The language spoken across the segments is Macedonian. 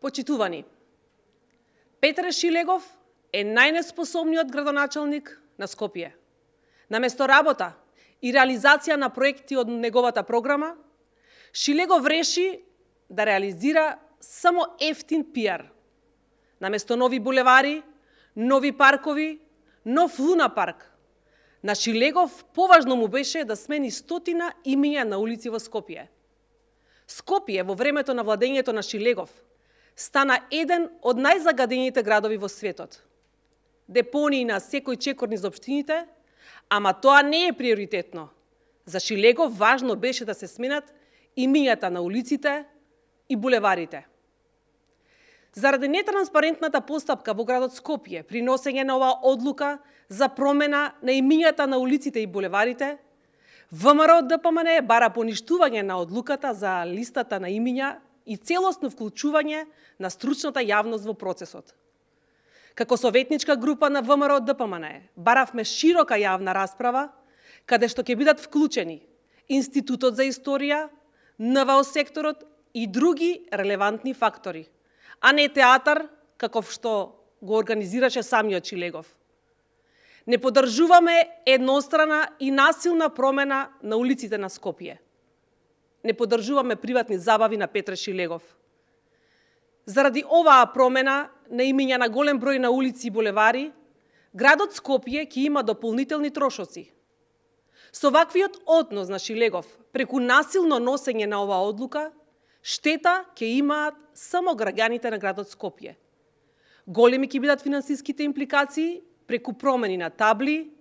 Почитувани, Петре Шилегов е најнеспособниот градоначалник на Скопје. Наместо работа и реализација на проекти од неговата програма, Шилегов реши да реализира само ефтин пиар. Наместо нови булевари, нови паркови, нов Луна парк, на Шилегов поважно му беше да смени 100 имиња на улици во Скопје. Скопје во времето на владењето на Шилегов стана еден од најзагадените градови во светот. Депонии на секој чекор низ општините, ама тоа не е приоритетно. За Шилегов важно беше да се сменат имињата на улиците и булеварите. Заради нетранспарентната постапка во градот Скопје при носење на оваа одлука за промена на имињата на улиците и булеварите, ВМРО ДПМН бара поништување на одлуката за листата на имиња и целосно вклучување на стручната јавност во процесот. Како советничка група на ВМРО ДПМН баравме широка јавна расправа, каде што ќе бидат вклучени Институтот за историја, НВО секторот и други релевантни фактори, а не театар, каков што го организираше самиот Шилегов. Не поддржуваме еднострана и насилна промена на улиците на Скопје. Не поддржуваме приватни забави на Петре Шилегов. Заради оваа промена на имиња на голем број на улици и булевари, градот Скопје ќе има дополнителни трошоци. Со ваквиот однос на Шилегов преку насилно носење на оваа одлука, штета ќе имаат само граѓаните на градот Скопје. Големи ќе бидат финансиските импликации преку промени на табли,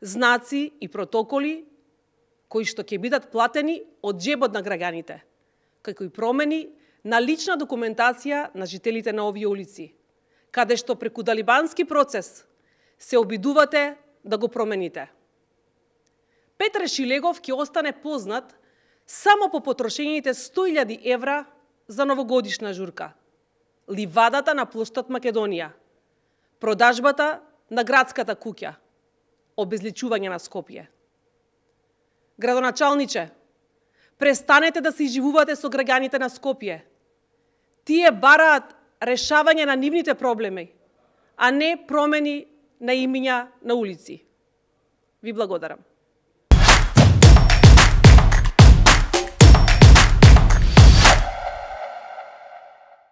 знаци и протоколи, кои што ќе бидат платени од џебот на граѓаните, како и промени на лична документација на жителите на овие улици, каде што преку далибански процес се обидувате да го промените. Петре Шилегов ќе остане познат само по потрошените 100.000 евра за новогодишна журка, ливадата на плоштад Македонија, продажбата на градската куќа, обезличување на Скопје. Градоначалниче, престанете да се изживувате со граѓаните на Скопје. Тие бараат решавање на нивните проблеми, а не промени на имиња на улици. Ви благодарам.